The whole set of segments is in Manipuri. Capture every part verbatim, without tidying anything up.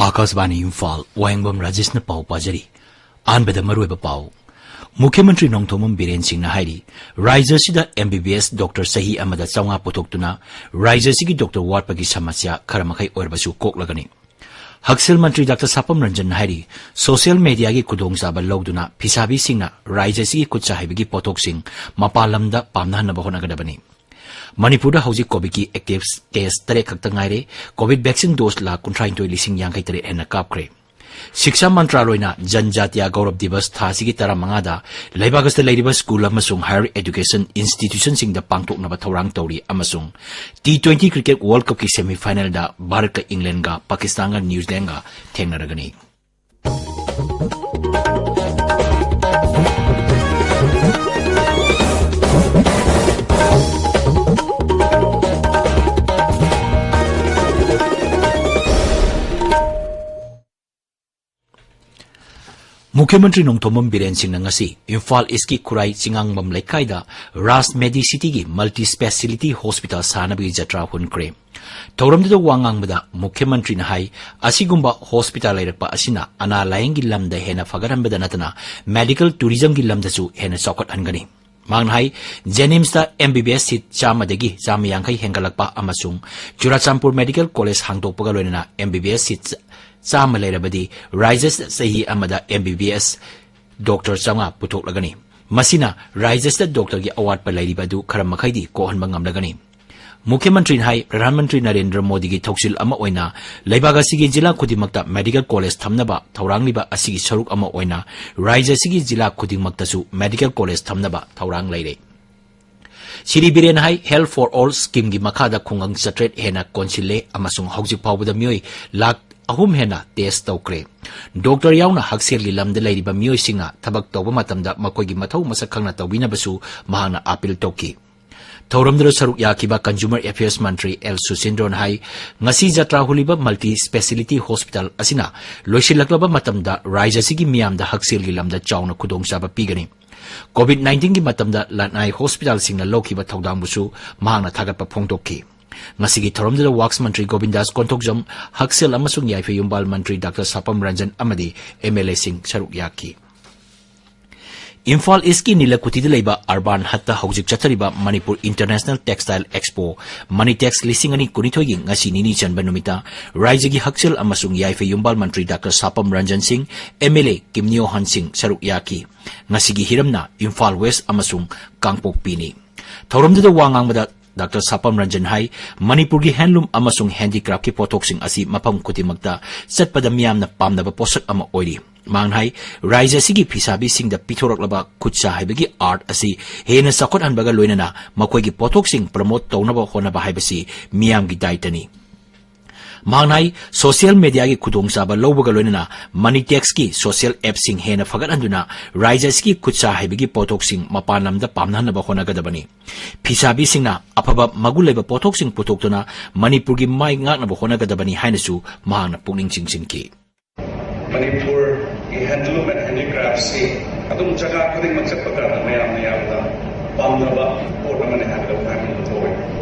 ꯑꯥꯀꯥꯁꯕꯥꯅꯤ ꯏꯝꯐꯥꯜ, ꯋꯥꯍꯦꯡꯕꯝ ꯔꯥꯖꯦꯁꯅ ꯄꯥꯎ ꯄꯥꯖꯔꯤ꯫ ꯑꯍꯥꯟꯕꯗ ꯃꯔꯨꯑꯣꯏꯕ ꯄꯥꯎ꯫ ꯃꯨꯈ꯭ꯌ ꯃꯟꯇ꯭ꯔꯤ ꯅꯣꯡꯊꯣꯝꯕꯝ ꯕꯤꯔꯦꯟ ꯁꯤꯡꯅ ꯍꯥꯏꯔꯤ, ꯔꯥꯖ꯭ꯌ ꯑꯁꯤꯗ ꯑꯦꯝ ꯕꯤ ꯕꯤ ꯑꯦꯁ ꯗꯣꯛꯇꯔ ꯆꯍꯤ ꯑꯃꯗ ꯆꯥꯝꯃꯉꯥ ꯄꯨꯊꯣꯛꯇꯨꯅ ꯔꯥꯖ꯭ꯌ ꯑꯁꯤꯒꯤ ꯗꯣꯛꯇꯔ ꯋꯥꯠꯄꯒꯤ ꯁꯃꯁ꯭ꯌꯥ ꯈꯔ ꯃꯈꯩ ꯑꯣꯏꯔꯕꯁꯨ ꯀꯣꯛꯂꯒꯅꯤ꯫ ꯍꯛꯁꯦꯜ ꯃꯟꯇ꯭ꯔꯤ ꯗꯥꯛꯇꯔ ꯁꯥꯄꯝ ꯔꯟꯖꯟꯅ ꯍꯥꯏꯔꯤ, ꯁꯣꯁꯤꯌꯦꯜ ꯃꯦꯗꯤꯌꯥꯒꯤ ꯈꯨꯗꯣꯡꯆꯥꯕ ꯂꯧꯗꯨꯅ ꯐꯤꯁꯥꯕꯤꯁꯤꯡꯅ ꯔꯥꯖ꯭ꯌ ꯑꯁꯤꯒꯤ ꯈꯨꯠꯁꯥ ꯍꯩꯕꯒꯤ ꯄꯣꯠꯊꯣꯛꯁꯤꯡ ꯃꯄꯥꯟ ꯂꯝꯗ ꯄꯥꯝꯅꯍꯟꯅꯕ ꯍꯣꯠꯅꯒꯗꯕꯅꯤ꯫ ꯃꯅꯤꯄꯨꯔꯗ ꯍꯧꯖꯤꯛ ꯀꯣꯚꯤꯗꯀꯤ ꯑꯦꯛꯇꯤꯚ ꯀꯦꯁ ꯇꯔꯦꯠ ꯈꯛꯇ ꯉꯥꯏꯔꯦ꯫ ꯀꯣꯚꯤꯗ ꯚꯦꯛꯁꯤꯟ ꯗꯣꯁ ꯂꯥꯈ ꯀꯨꯟꯊ꯭ꯔꯥꯅꯤꯊꯣꯏ ꯂꯤꯁꯤꯡ ꯌꯥꯡꯈꯩ ꯇꯔꯦꯠ ꯍꯦꯟꯅ ꯀꯥꯞꯈ꯭ꯔꯦ꯫ ꯁꯤꯛꯁꯥ ꯃꯟꯇ꯭ꯔꯥꯂꯣꯏꯅ ꯖꯟꯖꯥꯇꯤꯌꯥ ꯒꯧꯔꯕ ꯗꯤꯕꯁ ꯊꯥ ꯑꯁꯤꯒꯤ ꯇꯔꯥꯃꯉꯥꯗ ꯂꯩꯕꯥꯛ ꯑꯁꯤꯗ ꯂꯩꯔꯤꯕ ꯁ꯭ꯀꯨꯜ ꯑꯃꯁꯨꯡ ꯍꯥꯌꯔ ꯑꯦꯗꯨꯀꯦꯁꯟ ꯏꯟꯁꯇꯤꯇ꯭ꯌꯨꯁꯟꯁꯤꯡꯗ ꯄꯥꯡꯊꯣꯛꯅꯕ ꯊꯧꯔꯥꯡ ꯇꯧꯔꯤ ꯑꯃꯁꯨꯡ ꯇꯤ ꯇ꯭ꯋꯦꯟꯇꯤ ꯀ꯭ꯔꯤꯀꯦꯠ ꯋꯥꯔꯜꯗ ꯀꯞꯀꯤ ꯁꯦꯃꯤ ꯐꯥꯏꯅꯦꯜꯗ ꯚꯥꯔꯠꯀ ꯏꯪꯂꯦꯟꯗꯒ, ꯄꯥꯀꯤꯁꯇꯥꯟꯒ ꯅ꯭ꯌꯨꯖꯤꯂꯦꯟꯗꯒ ꯊꯦꯡꯅꯔꯒꯅꯤ꯫ ꯃꯨꯈ꯭ꯌ ꯃꯟꯇ꯭ꯔꯤ ꯅꯣꯡꯊꯣꯝꯕꯝ ꯕꯤꯔꯦꯟ ꯁꯤꯡꯅ ꯉꯁꯤ ꯏꯝꯐꯥꯜ ꯏꯁꯀꯤ ꯈꯨꯔꯥꯏ ꯆꯤꯉꯥꯡꯕꯝ ꯂꯩꯀꯥꯏꯗ ꯔꯥꯖ ꯃꯦꯗꯤ ꯁꯤꯇꯤꯒꯤ ꯃꯜꯇꯤ ꯁ꯭ꯄꯦꯁꯤꯂꯤꯇꯤ ꯍꯣꯁꯄꯤꯇꯥꯜ ꯁꯥꯅꯕꯒꯤ ꯖꯇ꯭ꯔꯥ ꯍꯨꯟꯈ꯭ꯔꯦ꯫ ꯊꯧꯔꯝꯗꯨꯗ ꯋꯥ ꯉꯥꯡꯕꯗ ꯃꯨꯈ꯭ꯌ ꯃꯟꯇ꯭ꯔꯤꯅ ꯍꯥꯏ, ꯑꯁꯤꯒꯨꯝꯕ ꯍꯣꯁꯄꯤꯇꯥꯜ ꯂꯩꯔꯛꯄ ꯑꯁꯤꯅ ꯑꯅꯥ ꯂꯥꯌꯦꯡꯒꯤ ꯂꯝꯗ ꯍꯦꯟꯅ ꯐꯒꯠꯍꯟꯕꯗ ꯅꯠꯇꯅ ꯃꯦꯗꯤꯀꯦꯜ ꯇꯨꯔꯤꯖꯝꯒꯤ ꯂꯝꯗꯁꯨ ꯍꯦꯟꯅ ꯆꯥꯎꯈꯠꯍꯟꯒꯅꯤ꯫ ꯃꯍꯥꯛꯅ ꯍꯥꯏ, ꯖꯦꯅꯤꯝꯁꯇ ꯑꯦꯝ ꯕꯤ ꯕꯤ ꯑꯦꯁ ꯁꯤꯠ ꯆꯥꯝꯃꯗꯒꯤ ꯆꯥꯝꯃ ꯌꯥꯡꯈꯩ ꯍꯦꯟꯒꯠꯂꯛꯄ ꯑꯃꯁꯨꯡ ꯆꯨꯔꯥꯆꯥꯟꯄꯨꯔ ꯃꯦꯗꯤꯀꯦꯜ ꯀꯣꯂꯦꯖ ꯍꯥꯡꯗꯣꯛꯄꯒ ꯂꯣꯏꯅꯅ ꯑꯦꯝ ꯕꯤ ꯕꯤ ꯑꯦꯁ ꯁꯤꯠ ꯆꯥꯝꯃ ꯂꯩꯔꯕꯗꯤ ꯔꯥꯖ꯭ꯌ ꯆꯍꯤ ꯑꯃꯗ ꯑꯦꯝ ꯕꯤ ꯕꯤ ꯑꯦꯁ ꯗꯣꯛꯇꯔ ꯆꯥꯝꯃꯉꯥ ꯄꯨꯊꯣꯛꯂꯒꯅꯤ꯫ ꯃꯁꯤꯅ ꯔꯥꯖ꯭ꯌ ꯑꯁꯤꯗ ꯗꯣꯛꯇꯔꯒꯤ ꯑꯋꯥꯠꯄ ꯂꯩꯔꯤꯕ ꯑꯗꯨ ꯈꯔ ꯃꯈꯩꯗꯤ ꯀꯣꯛꯍꯟꯕ ꯉꯝꯂꯒꯅꯤ꯫ ꯃꯨꯈ꯭ꯌ ꯃꯟꯇ꯭ꯔꯤꯅ ꯍꯥꯏ, ꯄ꯭ꯔꯙꯥꯟ ꯃꯟꯇ꯭ꯔꯤ ꯅꯔꯦꯟꯗ꯭ꯔ ꯃꯣꯗꯤꯒꯤ ꯊꯧꯁꯤꯜ ꯑꯃ ꯑꯣꯏꯅ ꯂꯩꯕꯥꯛ ꯑꯁꯤꯒꯤ ꯖꯤꯂꯥ ꯈꯨꯗꯤꯡꯃꯛꯇ ꯃꯦꯗꯤꯀꯦꯜ ꯀꯣꯂꯦꯖ ꯊꯝꯅꯕ ꯊꯧꯔꯥꯡꯂꯤꯕ ꯑꯁꯤꯒꯤ ꯁꯔꯨꯛ ꯑꯃ ꯑꯣꯏꯅ ꯔꯥꯖ꯭ꯌ ꯑꯁꯤꯒꯤ ꯖꯤꯂꯥ ꯈꯨꯗꯤꯡꯃꯛꯇꯁꯨ ꯃꯦꯗꯤꯀꯦꯜ ꯀꯣꯂꯦꯖ ꯊꯝꯅꯕ ꯊꯧꯔꯥꯡ ꯂꯩꯔꯦ꯫ ꯁ꯭ꯔꯤ ꯕꯤꯔꯦꯟ ꯍꯥꯏ, Health for All ꯁ꯭ꯀꯤꯝꯒꯤ ꯃꯈꯥꯗ ꯈꯨꯡꯒꯪ ꯆꯥꯇ꯭ꯔꯦꯠ ꯍꯦꯟꯅ ꯀꯣꯟꯁꯤꯜꯂꯦ ꯑꯃꯁꯨꯡ ꯍꯧꯖꯤꯛ ꯐꯥꯎꯕꯗ ꯃꯤꯑꯣꯏ ꯂꯥꯈ ꯑꯍꯨꯝ ꯍꯦꯟꯅ ꯇꯦꯁ ꯇꯧꯈ꯭ꯔꯦ꯫ ꯗꯣꯛꯇꯔ ꯌꯥꯎꯅ ꯍꯛꯁꯦꯜꯒꯤ ꯂꯝꯗ ꯂꯩꯔꯤꯕ ꯃꯤꯑꯣꯏꯁꯤꯡꯅ ꯊꯕꯛ ꯇꯧꯕ ꯃꯇꯝꯗ ꯃꯈꯣꯏꯒꯤ ꯃꯊꯧ ꯃꯁꯛ ꯈꯪꯅ ꯇꯧꯕꯤꯅꯕꯁꯨ ꯃꯍꯥꯛꯅ ꯑꯥꯄꯤꯜ ꯇꯧꯈꯤ꯫ ꯊꯧꯔꯝꯗꯨꯗ ꯁꯔꯨꯛ ꯌꯥꯈꯤꯕ Consumer Affairs ꯃꯟꯇ꯭ꯔꯤ ꯑꯦꯜ ꯁꯨꯁꯤꯟꯗ꯭ꯔꯣꯟ ꯍꯥꯏ, ꯉꯁꯤ ꯖꯇ꯭ꯔꯥ ꯍꯨꯂꯤꯕ multi speciality hospital ꯑꯁꯤꯅ ꯂꯣꯏꯁꯤꯜꯂꯛꯂꯕ ꯃꯇꯝꯗ ꯔꯥꯏꯖ꯭ꯌ ꯑꯁꯤꯒꯤ ꯃꯤꯌꯥꯝꯗ ꯍꯛꯁꯦꯜꯒꯤ ꯂꯝꯗ ꯆꯥꯎꯅ ꯈꯨꯗꯣꯡꯆꯥꯕ ꯄꯤꯒꯅꯤ꯫ COVID nineteenꯒꯤ ꯃꯇꯝꯗ ꯂꯅꯥꯏ hospitalꯁꯤꯡꯅ ꯂꯧꯈꯤꯕ ꯊꯧꯗꯥꯡꯕꯨꯁꯨ ꯃꯍꯥꯛꯅ ꯊꯥꯒꯠꯄ ꯐꯣꯡꯗꯣꯛꯈꯤ꯫ ꯉꯁꯤꯒꯤ ꯊꯧꯔꯝꯗꯨꯗ Works ꯃꯟꯇ꯭ꯔꯤ ꯒꯣꯕꯤꯟꯗꯥꯁ ꯀꯣꯟꯊꯣꯛꯖꯝ, ꯍꯛꯁꯦꯜ ꯑꯃꯁꯨꯡ ꯌꯥꯏꯐ ꯌꯨꯝꯕꯥꯜ ꯃꯟꯇ꯭ꯔꯤ ꯗꯥꯛꯇꯔ ꯁꯥꯄꯝ ꯔꯟꯖꯟ ꯑꯃꯗꯤ MLAꯁꯤꯡ ꯁꯔꯨꯛ ꯌꯥꯈꯤ꯫ ꯏꯝꯐꯥꯜ ꯏꯁꯀꯤ ꯅꯤꯂꯀꯨꯊꯤꯗ ꯂꯩꯕ Urban Hutꯇ ꯍꯧꯖꯤꯛ ꯆꯠꯊꯔꯤꯕ ꯃꯅꯤꯄꯨꯔ International Textile Expo, ꯃꯅꯤꯇꯦꯛꯁ ꯂꯤꯁꯤꯡ ꯑꯅꯤ ꯀꯨꯟꯅꯤꯊꯣꯏꯒꯤ ꯉꯁꯤ ꯅꯤꯅꯤ ꯆꯟꯕ ꯅꯨꯃꯤꯠꯇ ꯔꯥꯏꯖ꯭ꯌꯒꯤ ꯍꯛꯁꯦꯜ ꯑꯃꯁꯨꯡ ꯌꯥꯏꯐ ꯌꯨꯝꯕꯥꯜ ꯃꯟꯇ꯭ꯔꯤ ꯗꯥꯛꯇꯔ ꯁꯥꯄꯝ ꯔꯟꯖꯟ ꯁꯤꯡ, MLA ꯀꯤꯝꯅꯤꯌꯣ ꯍꯟ ꯁꯤꯡ ꯁꯔꯨꯛ ꯌꯥꯈꯤ꯫ ꯉꯁꯤꯒꯤ ꯍꯤꯔꯝꯅ ꯏꯝꯐꯥꯜ ꯋꯦꯁ ꯑꯃꯁꯨꯡ ꯀꯥꯡꯄꯣꯛꯄꯤꯅꯤ꯫ ꯊꯧꯔꯝꯗꯨꯗ ꯋꯥ ꯉꯥꯡꯕꯗ ꯗꯥꯛꯇꯔ ꯁꯥꯄꯝ ꯔꯟꯖꯟ ꯍꯥꯏ, ꯃꯅꯤꯄꯨꯔꯒꯤ handloom ꯑꯃꯁꯨꯡ handicraftꯀꯤ ꯄꯣꯠꯊꯣꯛꯁꯤꯡ ꯑꯁꯤ ꯃꯐꯝ ꯈꯨꯗꯤꯡꯃꯛꯇ ꯆꯠꯄꯗ ꯃꯤꯌꯥꯝꯅ ꯄꯥꯝꯅꯕ ꯄꯣꯠꯁꯛ ꯑꯃ ꯑꯣꯏꯔꯤ꯫ ꯃꯍꯥꯛꯅ ꯍꯥꯏ, ꯔꯥꯏꯖ꯭ꯌ ꯑꯁꯤꯒꯤ ꯐꯤꯁꯥꯕꯤꯁꯤꯡꯗ ꯄꯤꯊꯣꯔꯛꯂꯕ ꯈꯨꯠꯁꯥ ꯍꯩꯕꯒꯤ art ꯑꯁꯤ ꯍꯦꯟꯅ ꯆꯥꯎꯈꯠꯍꯟꯕꯒ ꯂꯣꯏꯅꯅ ꯃꯈꯣꯏꯒꯤ ꯄꯣꯠꯊꯣꯛꯁꯤꯡ promote ꯇꯧꯅꯕ ꯍꯣꯠꯅꯕ ꯍꯥꯏꯕꯁꯤ ꯃꯤꯌꯥꯝꯒꯤ ꯗꯥꯏꯇꯅꯤ꯫ ꯃꯍꯥꯛꯅ ꯍꯥꯏ, social mediaꯒꯤ ꯈꯨꯗꯣꯡꯆꯥꯕ ꯂꯧꯕꯒ ꯂꯣꯏꯅꯅ ꯃꯅꯤꯇꯦꯛꯁꯀꯤ social appꯁꯤꯡ ꯍꯦꯟꯅ ꯐꯒꯠꯍꯟꯗꯨꯅ ꯔꯥꯏꯖ꯭ꯌ ꯑꯁꯤꯒꯤ ꯈꯨꯠꯁꯥ ꯍꯩꯕꯒꯤ ꯄꯣꯠꯊꯣꯛꯁꯤꯡ ꯃꯄꯥꯟ ꯂꯝꯗ ꯄꯥꯝꯅꯍꯟꯅꯕ ꯍꯣꯠꯅꯒꯗꯕꯅꯤ꯫ ꯐꯤꯁꯥꯕꯤꯁꯤꯡꯅ ꯑꯐꯕ ꯃꯒꯨꯟ ꯂꯩꯕ ꯄꯣꯠꯊꯣꯛꯁꯤꯡ ꯄꯨꯊꯣꯛꯇꯨꯅ ꯃꯅꯤꯄꯨꯔꯒꯤ ꯃꯥꯏ ꯉꯥꯛꯅꯕ ꯍꯣꯠꯅꯒꯗꯕꯅꯤ ꯍꯥꯏꯅꯁꯨ ꯃꯍꯥꯛꯅ ꯄꯨꯛꯅꯤꯡ ꯆꯤꯡꯁꯤꯟꯈꯤ꯫ ꯃꯅꯤꯄꯨꯔꯒꯤ handloom and handicraftꯁꯤ ꯑꯗꯨꯝ ꯖꯒꯥ ꯈꯨꯗꯤꯡꯃꯛ ꯆꯠꯄ ꯀꯥꯟꯗ ꯃꯌꯥꯝꯅ ꯌꯥꯝꯅ ꯄꯥꯝꯅꯕ ꯄꯣꯠ ꯑꯃꯅꯤ ꯍꯥꯏꯕꯗ ꯃꯌꯥꯝ ꯄꯨꯊꯣꯛꯑꯦ꯫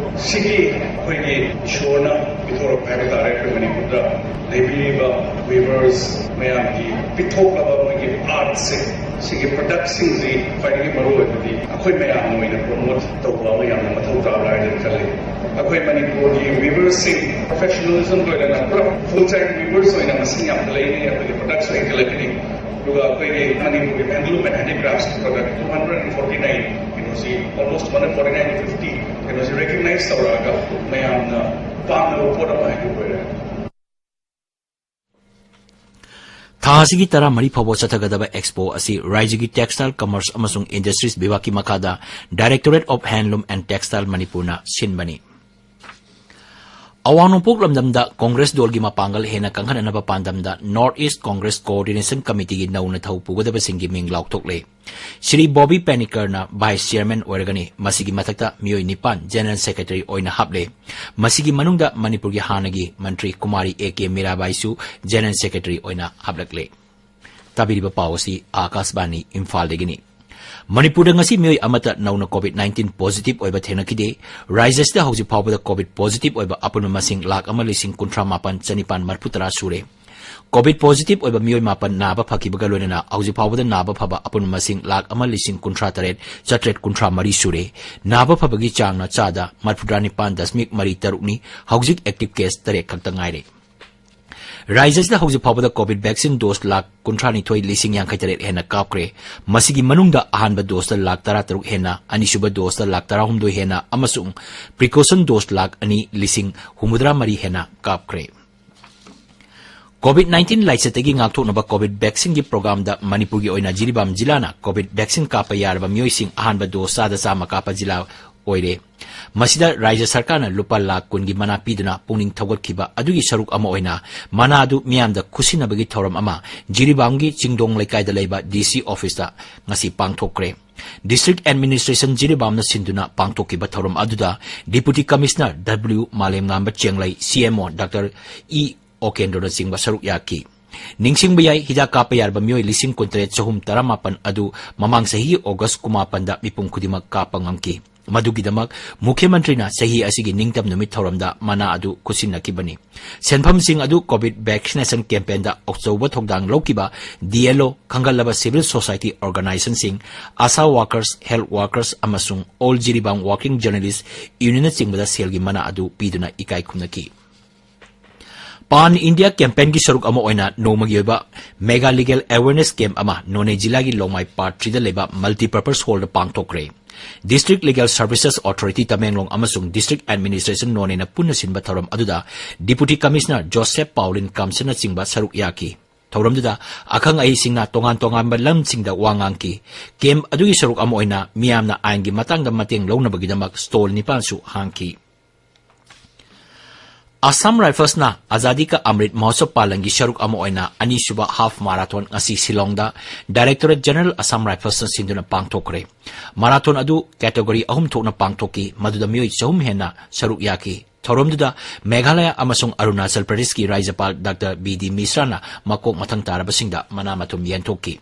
ꯁꯤꯒꯤ ꯑꯩꯈꯣꯏꯒꯤ ꯏꯁꯣꯔꯅ ꯄꯤꯊꯣꯔꯛꯄ ꯍꯥꯏꯕ ꯇꯥꯔꯦ, ꯑꯩꯈꯣꯏ ꯃꯅꯤꯄꯨꯔꯗ ꯂꯩꯕꯤꯔꯤꯕ weavers ꯃꯌꯥꯝꯒꯤ ꯄꯤꯊꯣꯛꯂꯕ ꯃꯣꯏꯒꯤ artꯁꯦ, ꯁꯤꯒꯤ productꯁꯤꯡꯁꯤ ꯈ꯭ꯋꯥꯏꯗꯒꯤ ꯃꯔꯨ ꯑꯣꯏꯕꯗꯤ ꯑꯩꯈꯣꯏ ꯃꯌꯥꯝꯅ ꯑꯣꯏꯅ promote ꯇꯧꯕ ꯑꯃ ꯌꯥꯝꯅ ꯃꯊꯧ ꯇꯥꯕ꯭ꯔꯥ ꯍꯥꯏꯅ ꯈꯜꯂꯤ꯫ ꯑꯩꯈꯣꯏ ꯃꯅꯤꯄꯨꯔꯒꯤ weaverꯁꯤꯡ professionalism ꯂꯣꯏꯅꯅ ꯄꯨꯔꯥ full time weavers ꯑꯣꯏꯅ ꯃꯁꯤꯡ ꯌꯥꯝꯅ ꯂꯩꯅꯤ, ꯑꯩꯈꯣꯏꯒꯤ products ꯍꯦꯟꯒꯠꯂꯛꯀꯅꯤ꯫ ꯑꯗꯨꯒ ꯑꯩꯈꯣꯏꯒꯤ ꯃꯅꯤꯄꯨꯔꯒꯤ handloom and handicrafts product two hundred forty nine ꯀꯩꯅꯣꯁꯤ almost one forty nine fifty ꯀꯩꯅꯣꯁꯤ recognize ꯇꯧꯔꯛꯑꯒ ꯃꯌꯥꯝꯅ ꯄꯥꯝꯅꯕ ꯄꯣꯠ ꯑꯃ ꯍꯥꯏꯗꯨ ꯑꯣꯏꯔꯦ꯫ ꯊꯥ ꯑꯁꯤꯒꯤ ꯇꯔꯥꯃꯔꯤ ꯐꯥꯎꯕ ꯆꯠꯊꯒꯗꯕ expo ꯑꯁꯤ ꯔꯥꯏꯖ꯭ꯌꯒꯤ Textile, Commerce ꯑꯃꯁꯨꯡ Industries ꯕꯤꯚꯥꯒꯀꯤ ꯃꯈꯥꯗ Directorate of Handloom and Textile ꯃꯅꯤꯄꯨꯔꯅ ꯁꯤꯟꯕꯅꯤ꯫ ꯑꯋꯥꯡ ꯅꯣꯡꯄꯣꯛ ꯂꯝꯗꯝꯗ ꯀꯣꯡꯒ꯭ꯔꯦꯁ ꯗꯣꯜꯒꯤ ꯃꯄꯥꯡꯒꯜ ꯍꯦꯟꯅ ꯀꯟꯈꯠꯅꯅꯕ ꯄꯥꯟꯗꯝꯗ North East Congress Coordination Committeeꯒꯤ ꯅꯧꯅ ꯊꯧ ꯄꯨꯒꯗꯕꯁꯤꯡꯒꯤ ꯃꯤꯡ ꯂꯥꯎꯊꯣꯛꯂꯦ꯫ ꯁ꯭ꯔꯤ ꯕꯣꯕꯤ ꯄꯦꯅꯤꯀꯔꯅ vice chairman ꯑꯣꯏꯔꯒꯅꯤ꯫ ꯃꯁꯤꯒꯤ ꯃꯊꯛꯇ ꯃꯤꯑꯣꯏ ꯅꯤꯄꯥꯟ general secretary ꯑꯣꯏꯅ ꯍꯥꯞꯂꯦ꯫ ꯃꯁꯤꯒꯤ ꯃꯅꯨꯡꯗ ꯃꯅꯤꯄꯨꯔꯒꯤ ꯍꯥꯟꯅꯒꯤ ꯃꯟꯇ꯭ꯔꯤ Kumari A K ꯃꯤꯔꯥꯕꯥꯏꯁꯨ general secretary ꯑꯣꯏꯅ ꯍꯥꯞꯂꯛꯂꯦ꯫ ꯇꯥꯕꯤꯔꯤꯕ ꯄꯥꯎ ꯑꯁꯤ ꯑꯥꯀꯥꯁꯕꯥꯅꯤ ꯏꯝꯐꯥꯜꯗꯒꯤꯅꯤ꯫ ꯃꯅꯤꯄꯨꯔꯗ ꯉꯁꯤ ꯃꯤꯑꯣꯏ ꯑꯃꯠꯇ ꯅꯧꯅ COVID nineteen positive ꯑꯣꯏꯕ ꯊꯦꯡꯅꯈꯤꯗꯦ꯫ ꯔꯥꯖ꯭ꯌꯁꯤꯗ ꯍꯧꯖꯤꯛ ꯐꯥꯎꯕꯗ COVID positive ꯑꯣꯏꯕ ꯑꯄꯨꯟꯕ ꯃꯁꯤꯡ ꯂꯥꯈ ꯑꯃ ꯂꯤꯁꯤꯡ ꯀꯨꯟꯊ꯭ꯔꯥ ꯃꯥꯄꯟ ꯆꯅꯤꯄꯥꯟ ꯃꯔꯤꯐꯨ ꯇꯔꯥ ꯁꯨꯔꯦ꯫ COVID positive ꯑꯣꯏꯕ ꯃꯤꯑꯣꯏ ꯃꯥꯄꯟ ꯅꯥꯕ ꯐꯈꯤꯕꯒ ꯂꯣꯏꯅꯅ ꯍꯧꯖꯤꯛ ꯐꯥꯎꯕꯗ ꯅꯥꯕ ꯐꯕ ꯑꯄꯨꯟꯕ ꯃꯁꯤꯡ ꯂꯥꯈ ꯑꯃ ꯂꯤꯁꯤꯡ ꯀꯨꯟꯊ꯭ꯔꯥ ꯇꯔꯦꯠ ꯆꯥꯇ꯭ꯔꯦꯠ ꯀꯨꯟꯊ꯭ꯔꯥ ꯃꯔꯤ ꯁꯨꯔꯦ꯫ ꯅꯥꯕ ꯐꯕꯒꯤ ꯆꯥꯡꯅ ꯆꯥꯗ ꯃꯔꯤꯐꯨꯇꯔꯥ ꯅꯤꯄꯥꯟ ꯗꯁꯃꯤꯛ ꯃꯔꯤ ꯇꯔꯨꯛꯅꯤ꯫ ꯍꯧꯖꯤꯛ active case ꯇꯔꯦꯠ ꯈꯛꯇ ꯉꯥꯏꯔꯦ꯫ ꯔꯥꯖ꯭ꯌꯁꯤꯗ ꯍꯧꯖꯤꯛ ꯐꯥꯎꯕꯗ COVID vaccine dose ꯂꯥꯈ ꯀꯨꯟꯊ꯭ꯔꯥ ꯅꯤꯊꯣꯏ ꯂꯤꯁꯤꯡ ꯌꯥꯡꯈꯩ ꯇꯔꯦꯠ ꯍꯦꯟꯅ ꯀꯥꯞꯈ꯭ꯔꯦ꯫ ꯃꯁꯤꯒꯤ ꯃꯅꯨꯡꯗ ꯑꯍꯥꯟꯕ doseꯇ ꯂꯥꯈ ꯇꯔꯥ ꯇꯔꯨꯛ ꯍꯦꯟꯅ, ꯑꯅꯤꯁꯨꯕ doseꯇ ꯂꯥꯈ ꯇꯔꯥ ꯍꯨꯝꯗꯣꯏ ꯍꯦꯟꯅ ꯑꯃꯁꯨꯡ precaution dose ꯂꯥꯈ ꯑꯅꯤ ꯂꯤꯁꯤꯡ ꯍꯨꯝꯐꯨꯇꯔꯥ ꯃꯔꯤ ꯍꯦꯟꯅ ꯀꯥꯞꯈ꯭ꯔꯦ꯫ COVID nineteen ꯂꯥꯏꯆꯠꯇꯒꯤ ꯉꯥꯛꯊꯣꯛꯅꯕ COVID vaccineꯒꯤ programꯗ ꯃꯅꯤꯄꯨꯔꯒꯤ ꯑꯣꯏꯅ ꯖꯤꯔꯤꯕꯥꯝ ꯖꯤꯂꯥꯅ COVID vaccine ꯀꯥꯞꯄ ꯌꯥꯔꯕ ꯃꯤꯑꯣꯏꯁꯤꯡ ꯑꯍꯥꯟꯕ dose ꯆꯥꯗ ꯆꯥꯝꯃ ꯀꯥꯞꯄ ꯖꯤꯂꯥ ꯑꯣꯏꯔꯦ꯫ ꯃꯁꯤꯗ ꯔꯥꯖ꯭ꯌ ꯁꯔꯀꯥꯔꯅ ꯂꯨꯄꯥ ꯂꯥꯈ ꯀꯨꯟꯒꯤ ꯃꯅꯥ ꯄꯤꯗꯨꯅ ꯄꯨꯛꯅꯤꯡ ꯊꯧꯒꯠꯈꯤꯕ ꯑꯗꯨꯒꯤ ꯁꯔꯨꯛ ꯑꯃ ꯑꯣꯏꯅ ꯃꯅꯥ ꯑꯗꯨ ꯃꯤꯌꯥꯝꯗ ꯈꯨꯠꯁꯤꯟꯅꯕꯒꯤ ꯊꯧꯔꯝ ꯑꯃ ꯖꯤꯔꯤꯕꯥꯝꯒꯤ ꯆꯤꯡꯗꯣꯡ ꯂꯩꯀꯥꯏꯗ ꯂꯩꯕ DC officeꯇ ꯉꯁꯤ ꯄꯥꯡꯊꯣꯛꯈ꯭ꯔꯦ꯫ District Administration ꯖꯤꯔꯤꯕꯥꯝꯅ ꯁꯤꯟꯗꯨꯅ ꯄꯥꯡꯊꯣꯛꯈꯤꯕ ꯊꯧꯔꯝ ꯑꯗꯨꯗ Deputy Commissioner W ꯃꯥꯂꯦꯝꯉꯥꯟꯕ ꯆꯦꯡꯂꯩ, CMO Doctor E ꯑꯣꯀꯦꯟꯗ꯭ꯔꯣꯅꯆꯤꯡꯕ ꯁꯔꯨꯛ ꯌꯥꯈꯤ꯫ ꯅꯤꯡꯁꯤꯡꯕ ꯌꯥꯏ, ꯍꯤꯗꯥꯛ ꯀꯥꯞꯄ ꯌꯥꯔꯕ ꯃꯤꯑꯣꯏ ꯂꯤꯁꯤꯡ ꯀꯨꯟꯇꯔꯦꯠ ꯆꯍꯨꯝ ꯇꯔꯥꯃꯥꯄꯟ ꯑꯗꯨ ꯃꯃꯥꯡ ꯆꯍꯤꯒꯤ August ꯀꯨꯟꯃꯥꯄꯟꯗ ꯃꯤꯄꯨꯝ ꯈꯨꯗꯤꯡꯃꯛ ꯀꯥꯞꯄ ꯉꯝꯈꯤ꯫ ꯃꯗꯨꯒꯤꯗꯃꯛ ꯃꯨꯈ꯭ꯌ ꯃꯟꯇ꯭ꯔꯤꯅ ꯆꯍꯤ ꯑꯁꯤꯒꯤ ꯅꯤꯡꯇꯝ ꯅꯨꯃꯤꯠ ꯊꯧꯔꯝꯗ ꯃꯅꯥ ꯑꯗꯨ ꯈꯨꯠꯁꯤꯟꯅꯈꯤꯕꯅꯤ꯫ ꯁꯦꯟꯐꯝꯁꯤꯡ ꯑꯗꯨ COVID vaccination campaignꯗ ꯑꯆꯧꯕ ꯊꯧꯗꯥꯡ ꯂꯧꯈꯤꯕ DLO, ꯈꯟꯒꯠꯂꯕ civil society organizationꯁꯤꯡ, ASHA workers, health workers ꯑꯃꯁꯨꯡ All Jiribam Working Journalist Unionꯅꯆꯤꯡꯕꯗ ꯁꯦꯜꯒꯤ ꯃꯅꯥ ꯑꯗꯨ ꯄꯤꯗꯨꯅ ꯏꯀꯥꯏ ꯈꯨꯝꯅꯈꯤ꯫ Pan India campaignꯒꯤ ꯁꯔꯨꯛ ꯑꯃ ꯑꯣꯏꯅ ꯅꯣꯡꯃꯒꯤ ꯑꯣꯏꯕ mega legal awareness camp ꯑꯃ ꯅꯣꯅꯦ ꯖꯤꯂꯥꯒꯤ ꯂꯣꯡꯃꯥꯏ Part threeꯗ ꯂꯩꯕ multipurpose hallꯗ ꯄꯥꯡꯊꯣꯛꯈ꯭ꯔꯦ꯫ District Legal Services Authority Tamenglong ꯑꯃꯁꯨꯡ District Administration ꯅꯣꯅꯦꯅ ꯄꯨꯟꯅ ꯁꯤꯟꯕ ꯊꯧꯔꯝ ꯑꯗꯨꯗ Deputy Commissioner Joseph Paulin Kamsonꯅꯆꯤꯡꯕ ꯁꯔꯨꯛ ꯌꯥꯈꯤ꯫ ꯊꯧꯔꯝꯗꯨꯗ ꯑꯈꯪ ꯑꯍꯩꯁꯤꯡꯅ ꯇꯣꯉꯥꯟ ꯇꯣꯉꯥꯟꯕ ꯂꯝꯁꯤꯡꯗ ꯋꯥ ꯉꯥꯡꯈꯤ꯫ Camp ꯑꯗꯨꯒꯤ ꯁꯔꯨꯛ ꯑꯃ ꯑꯣꯏꯅ ꯃꯤꯌꯥꯝꯅ ꯑꯥꯏꯟꯒꯤ ꯃꯇꯥꯡꯗ ꯃꯇꯦꯡ ꯂꯧꯅꯕꯒꯤꯗꯃꯛ stall ꯅꯤꯄꯥꯟꯁꯨ ꯍꯥꯡꯈꯤ꯫ Assam Riflesꯅ Azadi Ka Amrit Mahotsav ꯄꯥꯂꯟꯒꯤ ꯁꯔꯨꯛ ꯑꯃ ꯑꯣꯏꯅ ꯑꯅꯤꯁꯨꯕ half marathon ꯉꯁꯤ ꯁꯤꯂꯣꯡꯗ Directorate General Assam Riflesꯅ ꯁꯤꯟꯗꯨꯅ ꯄꯥꯡꯊꯣꯛꯈ꯭ꯔꯦ꯫ Marathon ꯑꯗꯨ category ꯑꯍꯨꯝ ꯊꯣꯛꯅ ꯄꯥꯡꯊꯣꯛꯈꯤ, ꯃꯗꯨꯗ ꯃꯤꯑꯣꯏ ꯆꯍꯨꯝ ꯍꯦꯟꯅ ꯁꯔꯨꯛ ꯌꯥꯈꯤ꯫ ꯊꯧꯔꯝꯗꯨꯗ ꯃꯦꯘꯥꯂꯌ ꯑꯃꯁꯨꯡ ꯑꯔꯨꯅꯥꯆꯜ ꯄ꯭ꯔꯗꯦꯁꯀꯤ ꯔꯥꯖ꯭ꯌꯄꯥꯜ ꯗꯥꯛꯇꯔ ꯕꯤ ꯗꯤ ꯃꯤꯁ꯭ꯔꯥꯅ ꯃꯀꯣꯛ ꯃꯊꯪ ꯇꯥꯔꯕꯁꯤꯡꯗ ꯃꯅꯥ ꯃꯊꯨꯝ ꯌꯦꯟꯊꯣꯛꯈꯤ꯫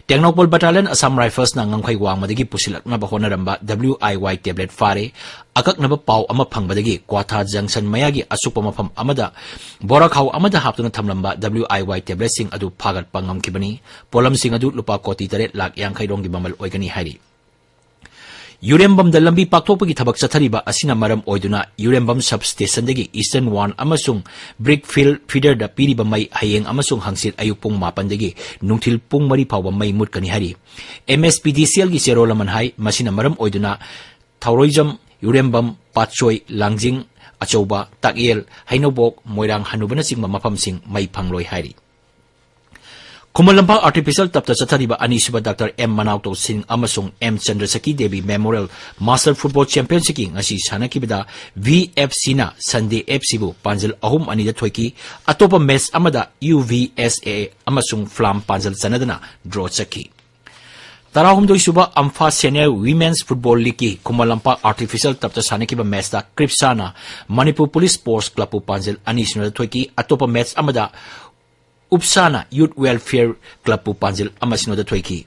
ꯇꯦꯡꯅꯧꯄꯜ Battalion Assam Riflesꯅ ꯉꯝꯈꯩ ꯋꯥꯡꯃꯗꯒꯤ ꯄꯨꯁꯤꯜꯂꯛꯅꯕ ꯍꯣꯠꯅꯔꯝꯕ W I Y tablet ꯐꯥꯔꯦ꯫ ꯑꯀꯛꯅꯕ ꯄꯥꯎ ꯑꯃ ꯐꯪꯕꯗꯒꯤ ꯀ꯭ꯋꯥꯊꯥ junction ꯃꯌꯥꯒꯤ ꯑꯁꯨꯞꯄ ꯃꯐꯝ ꯑꯃꯗ ꯕꯣꯔꯥꯈꯥꯎ ꯑꯃꯗ ꯍꯥꯞꯇꯨꯅ ꯊꯝꯂꯝꯕ W I Y tabletꯁꯤꯡ ꯑꯗꯨ ꯐꯥꯒꯠꯄ ꯉꯝꯈꯤꯕꯅꯤ꯫ ꯄꯣꯠꯂꯝꯁꯤꯡ ꯑꯗꯨ ꯂꯨꯄꯥ ꯀꯣꯇꯤ ꯇꯔꯦꯠ ꯂꯥꯈ ꯌꯥꯡꯈꯩ ꯔꯣꯝꯒꯤ ꯃꯃꯜ ꯑꯣꯏꯒꯅꯤ ꯍꯥꯏꯔꯤ꯫ ꯌꯨꯔꯦꯝꯕꯝꯗ ꯂꯝꯕꯤ ꯄꯥꯛꯊꯣꯛꯄꯒꯤ ꯊꯕꯛ ꯆꯠꯊꯔꯤꯕ ꯑꯁꯤꯅ ꯃꯔꯝ ꯑꯣꯏꯗꯨꯅ ꯌꯨꯔꯦꯝꯕꯝ substationꯗꯒꯤ Eastern One ꯑꯃꯁꯨꯡ Brickfield feederꯗ ꯄꯤꯔꯤꯕ ꯃꯩ ꯍꯌꯦꯡ ꯑꯃꯁꯨꯡ ꯍꯪꯆꯤꯠ ꯑꯌꯨꯛ ꯄꯨꯡ ꯃꯥꯄꯟꯗꯒꯤ ꯅꯨꯡꯊꯤꯜ ꯄꯨꯡ ꯃꯔꯤ ꯐꯥꯎꯕ ꯃꯩ ꯃꯨꯠꯀꯅꯤ ꯍꯥꯏꯔꯤ꯫ M S P D C Lꯒꯤ ꯆꯦꯔꯣꯜ ꯑꯃꯅ ꯍꯥꯏ, ꯃꯁꯤꯅ ꯃꯔꯝ ꯑꯣꯏꯗꯨꯅ ꯊꯧꯔꯣꯏꯖꯝ, ꯌꯨꯔꯦꯝꯕꯝ, ꯄꯥꯠꯁꯣꯏ, ꯂꯥꯡꯖꯤꯡ, ꯑꯆꯧꯕ, ꯇꯥꯛꯌꯦꯜ, ꯍꯩꯅꯧꯕꯣꯛ, ꯃꯣꯏꯔꯥꯡ ꯍꯅꯨꯕꯅꯆꯤꯡꯕ ꯃꯐꯝꯁꯤꯡ ꯃꯩ ꯐꯪꯂꯣꯏ ꯍꯥꯏꯔꯤ꯫ ꯈꯨꯃꯟ ꯂꯝꯄꯥꯛ Artificial Turfꯇ ꯆꯠꯊꯔꯤꯕ ꯑꯅꯤꯁꯨꯕ ꯗꯥꯛꯇꯔ ꯑꯦꯝ ꯃꯅꯥꯎꯇꯧ ꯁꯤꯡ ꯑꯃꯁꯨꯡ ꯑꯦꯝ ꯆꯟꯗ꯭ꯔꯁꯛꯀꯤ ꯗꯦꯕꯤ Memorial Master Football Championshipꯀꯤ ꯉꯁꯤ ꯁꯥꯟꯅꯈꯤꯕꯗ VFCꯅ Sunday FCꯕꯨ ꯄꯥꯟꯖꯜ ꯑꯍꯨꯝ ꯑꯅꯤꯗ ꯊꯣꯏꯈꯤ꯫ ꯑꯇꯣꯞꯄ match ꯑꯃꯗ UVSA ꯑꯃꯁꯨꯡ ꯐ꯭ꯂꯥꯝ ꯄꯥꯟꯖꯜ ꯆꯟꯅꯗꯅ draw ꯆꯠꯈꯤ꯫ ꯇꯔꯥꯍꯨꯝꯗꯣꯏꯁꯨꯕ ꯑꯝꯐꯥ Senior Women's Football Leagueꯀꯤ Khuman Lampak Artificial Turfꯇ ꯁꯥꯟꯅꯈꯤꯕ matchꯇ ꯀ꯭ꯔꯤꯞꯁꯥꯅ ꯃꯅꯤꯄꯨꯔ Police Sports Clubꯄꯨ ꯄꯥꯟꯖꯜ ꯑꯅꯤ ꯁꯤꯅꯣꯗ ꯊꯣꯏꯈꯤ꯫ ꯑꯇꯣꯞꯄ match ꯑꯃꯗ ꯎꯞꯁꯥꯅ Youth Welfare Clubꯄꯨ ꯄꯥꯟꯖꯤꯜ ꯑꯃ ꯁꯤꯅꯣꯗ ꯊꯣꯏꯈꯤ꯫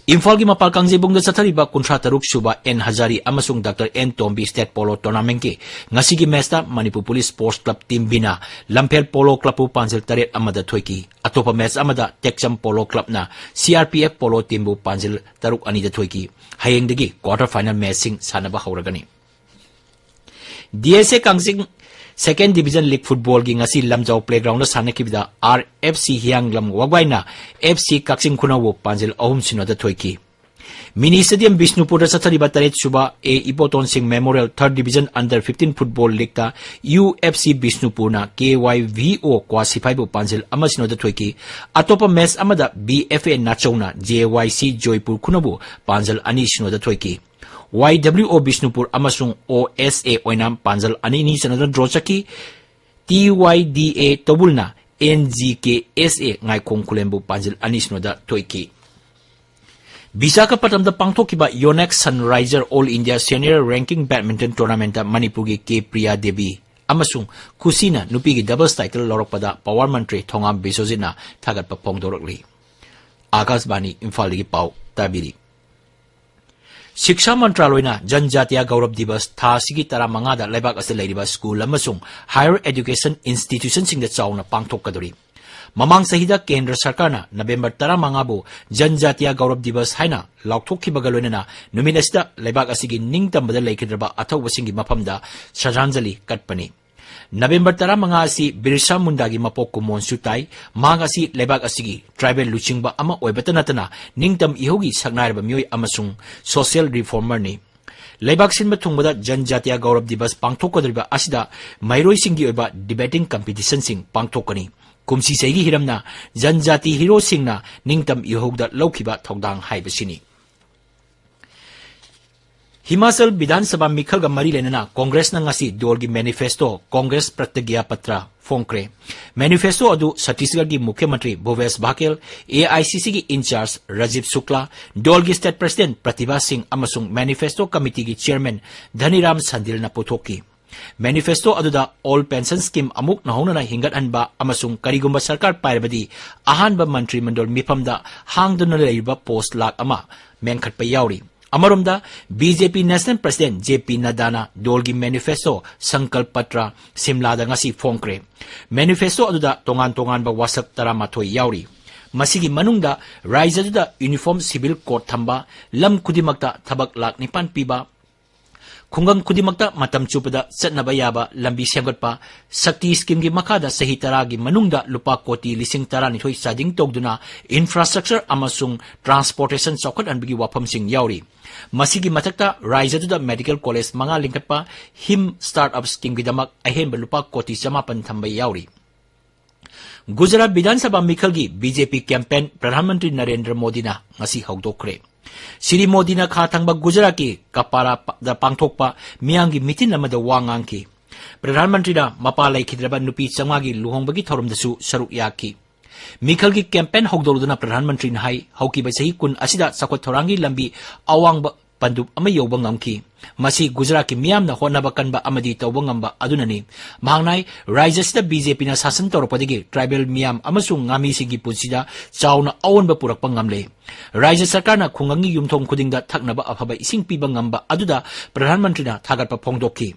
ꯏꯝꯐꯥꯜꯒꯤ ꯃꯄꯥꯜ ꯀꯥꯡꯖꯩꯕꯨꯡꯗ ꯆꯠꯊꯔꯤꯕ ꯀꯨꯟꯊ꯭ꯔꯥ ꯇꯔꯨꯛ ꯁꯨꯕ ꯑꯦꯟ ꯍꯖꯥꯔꯤ ꯑꯃꯁꯨꯡ doctor N Tombi State Polo Tournamentꯀꯤ ꯉꯁꯤꯒꯤ matchꯇ Manipur Police Sports Club Team Bꯅ ꯂꯝꯐꯦꯜ Polo Clubꯄꯨ ꯄꯥꯟꯖꯤꯜ ꯇꯔꯦꯠ ꯑꯃꯗ ꯊꯣꯏꯈꯤ꯫ ꯑꯇꯣꯞꯄ match ꯑꯃꯗ ꯇꯦꯛꯆꯝ Polo Clubꯅ CRPF Polo Teamꯕꯨ ꯄꯥꯟꯖꯤꯜ ꯇꯔꯨꯛ ꯑꯅꯤꯗ ꯊꯣꯏꯈꯤ꯫ ꯍꯌꯦꯡꯗꯒꯤ quarter final matchꯁꯤꯡ ꯁꯥꯟꯅꯕ ꯍꯧꯔꯒꯅꯤ꯫ DSA ꯀꯥꯡꯖꯤꯡ Second Division League Footballꯒꯤ ꯉꯁꯤ ꯂꯝꯖꯥꯎ Playgroundꯗ ꯁꯥꯟꯅꯈꯤꯕꯗ RFC ꯍꯤꯌꯥꯡꯂꯝ ꯋꯥꯒ꯭ꯋꯥꯏꯅ FC ꯀꯛꯆꯤꯡ ꯈꯨꯅꯧꯕꯨ ꯄꯥꯟꯖꯤꯜ ꯑꯍꯨꯝ ꯁꯤꯅꯣꯗ ꯊꯣꯏꯈꯤ꯫ Mini Stadium ꯕꯤꯁꯅꯨꯄꯨꯔꯗ ꯆꯠꯊꯔꯤꯕ ꯇꯔꯦꯠ ꯁꯨꯕ ꯑꯦ ꯏꯕꯣꯇꯣꯟ ꯁꯤꯡ Memorial Third Division Under fifteen Football Leagueꯇ UFC ꯕꯤꯁꯅꯨꯄꯨꯔꯅ KYVO ꯀ꯭ꯋꯥꯁꯤꯐꯥꯏꯕꯨ ꯄꯥꯟꯖꯤꯜ ꯑꯃ ꯁꯤꯅꯣꯗ ꯊꯣꯏꯈꯤ꯫ ꯑꯇꯣꯞꯄ match ꯑꯃꯗ BFA ꯅꯥꯆꯧꯅ JYC ꯖꯣꯏꯄꯨꯔ ꯈꯨꯅꯧꯕꯨ ꯄꯥꯟꯖꯤꯜ ꯑꯅꯤ ꯁꯤꯅꯣꯗ ꯊꯣꯏꯈꯤ꯫ ꯋꯥꯏ ꯗꯕ꯭ꯂꯤꯎ ꯑꯣ ꯕꯤꯁꯅꯨꯄꯨꯔ ꯑꯃꯁꯨꯡ ꯑꯣ ꯑꯦꯁ ꯑꯦ ꯑꯣꯏꯅꯥꯝ ꯄꯥꯟꯖꯜ ꯑꯅꯤ ꯑꯅꯤ ꯆꯟꯅꯗꯨꯅ ꯗ꯭ꯔꯣ ꯆꯠꯈꯤ꯫ ꯇꯤ ꯋꯥꯏ ꯗꯤ ꯑꯦ ꯇꯧꯕꯨꯜꯅ N G K S A ꯉꯥꯏꯈꯣꯡ ꯈꯨꯂꯦꯝꯕꯨ ꯄꯥꯟꯖꯜ ꯑꯅꯤ ꯁꯤꯅꯣꯗ ꯊꯣꯏꯈꯤ꯫ ꯕꯤꯁꯥꯈꯥꯄꯠꯅꯝꯗ ꯄꯥꯡꯊꯣꯛꯈꯤꯕ Yonex sunrise all India senior ranking badminton ꯇꯣꯔꯅꯥꯃꯦꯟꯠꯇ ꯃꯅꯤꯄꯨꯔꯒꯤ ꯀꯦ ꯄ꯭ꯔꯤꯌꯥ ꯗꯦꯕꯤ ꯑꯃꯁꯨꯡ ꯀꯨꯁꯤꯅ ꯅꯨꯄꯤꯒꯤ ꯗꯕꯜꯁ ꯇꯥꯏꯇꯜ ꯂꯧꯔꯛꯄꯗ ꯄꯋꯥꯔ ꯃꯟꯇ꯭ꯔꯤ ꯊꯣꯉꯥꯝ ꯕꯤꯁ꯭ꯋꯖꯤꯠꯅ ꯊꯥꯒꯠꯄ ꯐꯣꯡꯗꯣꯔꯛꯂꯤ꯫ ꯑꯥꯀꯥꯁꯕꯥꯅꯤ ꯏꯝꯐꯥꯜꯗꯒꯤ ꯄꯥꯎ ꯇꯥꯕꯤꯔꯤ꯫ ꯁꯤꯛꯁꯥ ꯃꯟꯇ꯭ꯔꯥꯂꯣꯏꯅ ꯖꯟꯖꯥꯇꯤꯌꯥ ꯒꯧꯔꯕ ꯗꯤꯕꯁ ꯊꯥ ꯑꯁꯤꯒꯤ ꯇꯔꯥꯃꯉꯥꯗ ꯂꯩꯕꯥꯛ ꯑꯁꯤꯗ ꯂꯩꯔꯤꯕ ꯁ꯭ꯀꯨꯜ ꯑꯃꯁꯨꯡ ꯍꯥꯌꯔ ꯑꯦꯖꯨꯀꯦꯁꯟ ꯏꯟꯁꯇꯤꯇ꯭ꯌꯨꯁꯟꯁꯤꯡꯗ ꯆꯥꯎꯅ ꯄꯥꯡꯊꯣꯛꯀꯗꯧꯔꯤ꯫ ꯃꯃꯥꯡ ꯆꯍꯤꯗ ꯀꯦꯟꯗ꯭ꯔ ꯁꯔꯀꯥꯔꯅ ꯅꯕꯦꯝꯕꯔ ꯇꯔꯥꯃꯉꯥꯕꯨ ꯖꯟꯖꯥꯇꯤꯌꯥ ꯒꯧꯔꯕ ꯗꯤꯕꯁ ꯍꯥꯏꯅ ꯂꯥꯎꯊꯣꯛꯈꯤꯕꯒ ꯂꯣꯏꯅꯅ ꯅꯨꯃꯤꯠ ꯑꯁꯤꯗ ꯂꯩꯕꯥꯛ ꯑꯁꯤꯒꯤ ꯅꯤꯡꯇꯝꯕꯗ ꯂꯩꯈꯤꯗ꯭ꯔꯕ ꯑꯊꯧꯕꯁꯤꯡꯒꯤ ꯃꯐꯝꯗ ꯁ꯭ꯔꯗꯥꯟꯖꯂꯤ ꯀꯠꯄꯅꯤ꯫ ꯅꯕꯦꯝꯕꯔ ꯇꯔꯥꯃꯉꯥ ꯑꯁꯤ ꯕꯤꯔꯁꯥ ꯃꯨꯟꯗꯥꯒꯤ ꯃꯄꯣꯛ ꯀꯨꯝꯑꯣꯟꯁꯨ ꯇꯥꯏ꯫ ꯃꯍꯥꯛ ꯑꯁꯤ ꯂꯩꯕꯥꯛ ꯑꯁꯤꯒꯤ ꯇ꯭ꯔꯥꯏꯕꯦꯜ ꯂꯨꯆꯤꯡꯕ ꯑꯃ ꯑꯣꯏꯕꯇ ꯅꯠꯇꯅ ꯅꯤꯡꯇꯝ ꯏꯍꯧꯒꯤ ꯁꯛꯅꯥꯏꯔꯕ ꯃꯤꯑꯣꯏ ꯑꯃꯁꯨꯡ ꯁꯣꯁꯤꯌꯦꯜ ꯔꯤꯐꯣꯔꯃꯔꯅꯤ꯫ ꯂꯩꯕꯥꯛ ꯁꯤꯟꯕ ꯊꯨꯡꯕꯗ ꯖꯟꯖꯥꯇꯤꯌꯥ ꯒꯧꯔꯕ ꯗꯤꯕꯁ ꯄꯥꯡꯊꯣꯛꯀꯗꯧꯔꯤꯕ ꯑꯁꯤꯗ ꯃꯍꯩꯔꯣꯏꯁꯤꯡꯒꯤ ꯑꯣꯏꯕ ꯗꯤꯕꯦꯇꯤꯡ ꯀꯝꯄꯤꯇꯤꯁꯟꯁꯤꯡ ꯄꯥꯡꯊꯣꯛꯀꯅꯤ꯫ ꯀꯨꯝꯁꯤ ꯆꯍꯤꯒꯤ ꯍꯤꯔꯝꯅ ꯖꯟꯖꯥꯇꯤ ꯍꯤꯔꯣꯁꯤꯡꯅ ꯅꯤꯡꯇꯝ ꯏꯍꯧꯗ ꯂꯧꯈꯤꯕ ꯊꯧꯗꯥꯡ ꯍꯥꯏꯕꯁꯤꯅꯤ꯫ ꯍꯤꯃꯥꯆꯜ ꯕꯤꯙꯥꯟ ꯁꯚꯥ ꯃꯤꯈꯜꯒ ꯃꯔꯤ ꯂꯩꯅꯅ ꯀꯣꯡꯒ꯭ꯔꯦꯁꯅ ꯉꯁꯤ ꯗꯣꯜꯒꯤ ꯃꯦꯅꯤꯐꯦꯁꯇꯣ ꯀꯣꯡꯒ꯭ꯔꯦꯁ ꯄ꯭ꯔꯇꯒ꯭ꯌꯥ ꯄꯇ꯭ꯔ ꯐꯣꯡꯈ꯭ꯔꯦ꯫ ꯃꯦꯅꯤꯐꯦꯁꯇꯣ ꯑꯗꯨ ꯁꯠꯇꯤꯁꯒꯔꯒꯤ ꯃꯨꯈ꯭ꯌ ꯃꯟꯇ꯭ꯔꯤ ꯚꯨꯄꯦꯁ ꯕꯥꯘꯦꯜ, ꯑꯦ ꯑꯥꯏ ꯁꯤ ꯁꯤꯒꯤ ꯏꯟꯆꯥꯔꯖ ꯔꯥꯖꯤꯕ ꯁꯨꯛꯂꯥ, ꯗꯣꯜꯒꯤ ꯁ꯭ꯇꯦꯠ ꯄ꯭ꯔꯁꯤꯗꯦꯟꯠ ꯄ꯭ꯔꯇꯤꯚꯥ ꯁꯤꯡ ꯑꯃꯁꯨꯡ ꯃꯦꯅꯤꯐꯦꯁꯇꯣ ꯀꯃꯤꯇꯤꯒꯤ ꯆꯤꯌꯔꯃꯦꯟ ꯙꯅꯤꯔꯥꯝ ꯁꯟꯗꯤꯜꯅ ꯄꯨꯊꯣꯛꯈꯤ꯫ ꯃꯦꯅꯤꯐꯦꯁꯇꯣ ꯑꯗꯨꯗ ꯑꯣꯜ ꯄꯦꯟꯁꯟ ꯁ꯭ꯀꯤꯝ ꯑꯃꯨꯛ ꯅꯧꯍꯧꯅꯅ ꯍꯤꯡꯒꯠꯍꯟꯕ ꯑꯃꯁꯨꯡ ꯀꯔꯤꯒꯨꯝꯕ ꯁꯔꯀꯥꯔ ꯄꯥꯏꯔꯕꯗꯤ ꯑꯍꯥꯟꯕ ꯃꯟꯇ꯭ꯔꯤ ꯃꯟꯗꯣꯜ ꯃꯤꯐꯝꯗ ꯍꯥꯡꯗꯨꯅ ꯂꯩꯔꯤꯕ ꯄꯣꯁ꯭ꯠ ꯂꯥꯈ ꯑꯃ ꯃꯦꯟꯈꯠꯄ ꯌꯥꯎꯔꯤ꯫ ꯑꯃꯔꯣꯝꯗ, ꯕꯤ ꯖꯦ ꯄꯤ ꯅꯦꯁꯅꯦꯜ ꯄ꯭ꯔꯁꯤꯗꯦꯟꯠ ꯖꯦ ꯄꯤ ꯅꯗ꯭ꯗꯥꯅ ꯗꯣꯜꯒꯤ ꯃꯦꯅꯤꯐꯦꯁꯇꯣ ꯁꯪꯀꯜꯞ ꯄꯇ꯭ꯔ ꯁꯤꯝꯂꯥꯗ ꯉꯁꯤ ꯐꯣꯡꯈ꯭ꯔꯦ꯫ ꯃꯦꯅꯤꯐꯦꯁꯇꯣ ꯑꯗꯨꯗ ꯇꯣꯉꯥꯟ ꯇꯣꯉꯥꯟꯕ ꯋꯥꯁꯛ ꯇꯔꯥꯃꯥꯊꯣꯏ ꯌꯥꯎꯔꯤ꯫ ꯃꯁꯤꯒꯤ ꯃꯅꯨꯡꯗ ꯔꯥꯖ꯭ꯌꯗꯨꯗ ꯌꯨꯅꯤꯐꯣꯔꯝ ꯁꯤꯚꯤꯜ ꯀꯣꯗ ꯊꯝꯕ, ꯂꯝ ꯈꯨꯗꯤꯡꯃꯛꯇ ꯊꯕꯛ ꯂꯥꯈ ꯅꯤꯄꯥꯟ ꯄꯤꯕ, ꯈꯨꯡꯒꯪ ꯈꯨꯗꯤꯡꯃꯛꯇ ꯃꯇꯝ ꯆꯨꯞꯄꯗ ꯆꯠꯅꯕ ꯌꯥꯕ ꯂꯝꯕꯤ ꯁꯦꯝꯒꯠꯄ, ꯁꯛꯇꯤ ꯁ꯭ꯀꯤꯝꯒꯤ ꯃꯈꯥꯗ ꯆꯍꯤ ꯇꯔꯥꯒꯤ ꯃꯅꯨꯡꯗ ꯂꯨꯄꯥ ꯀꯣꯇꯤ ꯂꯤꯁꯤꯡ ꯇꯔꯥꯅꯤꯊꯣꯏ ꯆꯥꯗꯤꯡ ꯇꯧꯗꯨꯅ ꯏꯟꯐ꯭ꯔꯥꯁ꯭ꯇ꯭ꯔꯛꯆꯔ ꯑꯃꯁꯨꯡ ꯇ꯭ꯔꯥꯟꯁꯄꯣꯔꯇꯦꯁꯟ ꯆꯥꯎꯈꯠꯍꯟꯕꯒꯤ ꯋꯥꯐꯝꯁꯤꯡ ꯌꯥꯎꯔꯤ꯫ ꯃꯁꯤꯒꯤ ꯃꯊꯛꯇ ꯔꯥꯖ꯭ꯌꯗꯨꯗ ꯃꯦꯗꯤꯀꯦꯜ ꯀꯣꯂꯦꯖ ꯃꯉꯥ ꯂꯤꯡꯈꯠꯄ, ꯍꯤꯝ ꯁ꯭ꯇꯥꯔꯠ ꯑꯞ ꯁ꯭ꯀꯤꯝꯒꯤꯗꯃꯛ ꯑꯍꯦꯟꯕ ꯂꯨꯄꯥ ꯀꯣꯇꯤ ꯆꯃꯥꯄꯟ ꯊꯝꯕ ꯌꯥꯎꯔꯤ꯫ ꯒꯨꯖꯔꯥꯠ ꯕꯤꯙꯥꯟ ꯁꯚꯥ ꯃꯤꯈꯜꯒꯤ ꯕꯤ ꯖꯦ ꯄꯤ ꯀꯦꯝꯄꯦꯟ ꯄ꯭ꯔꯙꯥꯟ ꯃꯟꯇ꯭ꯔꯤ ꯅꯔꯦꯟꯗ꯭ꯔ ꯃꯣꯗꯤꯅ ꯉꯁꯤ ꯍꯧꯗꯣꯛꯈ꯭ꯔꯦ꯫ ꯁ꯭ꯔꯤ ꯃꯣꯗꯤꯅ ꯈꯥ ꯊꯪꯕ ꯒꯨꯖꯔꯥꯠꯀꯤ ꯀꯄꯥꯔꯥꯗ ꯄꯥꯡꯊꯣꯛꯄ ꯃꯤꯌꯥꯝꯒꯤ ꯃꯤꯇꯤꯟ ꯑꯃꯗ ꯋꯥ ꯉꯥꯡꯈꯤ꯫ ꯄ꯭ꯔꯙꯥꯟ ꯃꯟꯇ꯭ꯔꯤꯅ ꯃꯄꯥ ꯂꯩꯈꯤꯗ꯭ꯔꯕ ꯅꯨꯄꯤ ꯆꯥꯝꯃꯉꯥꯒꯤ ꯂꯨꯍꯣꯡꯕꯒꯤ ꯊꯧꯔꯝꯗꯁꯨ ꯁꯔꯨꯛ ꯌꯥꯈꯤ꯫ ꯃꯤꯈꯜꯒꯤ ꯀꯦꯝꯄꯦꯟ ꯍꯧꯗꯣꯔꯗꯨꯅ ꯄ꯭ꯔꯙꯥꯟ ꯃꯟꯇ꯭ꯔꯤꯅ ꯍꯥꯏ, ꯍꯧꯈꯤꯕ ꯆꯍꯤ ꯀꯨꯟ ꯑꯁꯤꯗ ꯆꯥꯎꯈꯠ ꯊꯧꯔꯥꯡꯒꯤ ꯂꯝꯕꯤ ꯑꯋꯥꯡꯕ ꯄꯟꯗꯨꯞ ꯑꯃ ꯌꯧꯕ ꯉꯝꯈꯤ꯫ ꯃꯁꯤ ꯒꯨꯖꯔꯥꯠꯀꯤ ꯃꯤꯌꯥꯝꯅ ꯍꯣꯠꯅꯕ ꯀꯟꯕ ꯑꯃꯗꯤ ꯇꯧꯕ ꯉꯝꯕ ꯑꯗꯨꯅꯅꯤ꯫ ꯃꯍꯥꯛꯅ ꯍꯥꯏ, ꯔꯥꯖ꯭ꯌ ꯑꯁꯤꯗ ꯕꯤ ꯖꯦ ꯄꯤꯅ ꯁꯥꯁꯟ ꯇꯧꯔꯛꯄꯗꯒꯤ ꯇ꯭ꯔꯥꯏꯕꯦꯜ ꯃꯤꯌꯥꯝ ꯑꯃꯁꯨꯡ ꯉꯥꯃꯤꯁꯤꯡꯒꯤ ꯄꯨꯟꯁꯤꯗ ꯆꯥꯎꯅ ꯑꯑꯣꯟꯕ ꯄꯨꯔꯛꯄ ꯉꯝꯂꯦ꯫ ꯔꯥꯖ꯭ꯌ ꯁꯔꯀꯥꯔꯅ ꯈꯨꯡꯒꯪꯒꯤ ꯌꯨꯝꯊꯣꯡ ꯈꯨꯗꯤꯡꯗ ꯊꯛꯅꯕ ꯑꯐꯕ ꯏꯁꯤꯡ ꯄꯤꯕ ꯉꯝꯕ ꯑꯗꯨꯗ ꯄ꯭ꯔꯙꯥꯟ ꯃꯟꯇ꯭ꯔꯤꯅ ꯊꯥꯒꯠꯄ ꯐꯣꯡꯗꯣꯛꯈꯤ꯫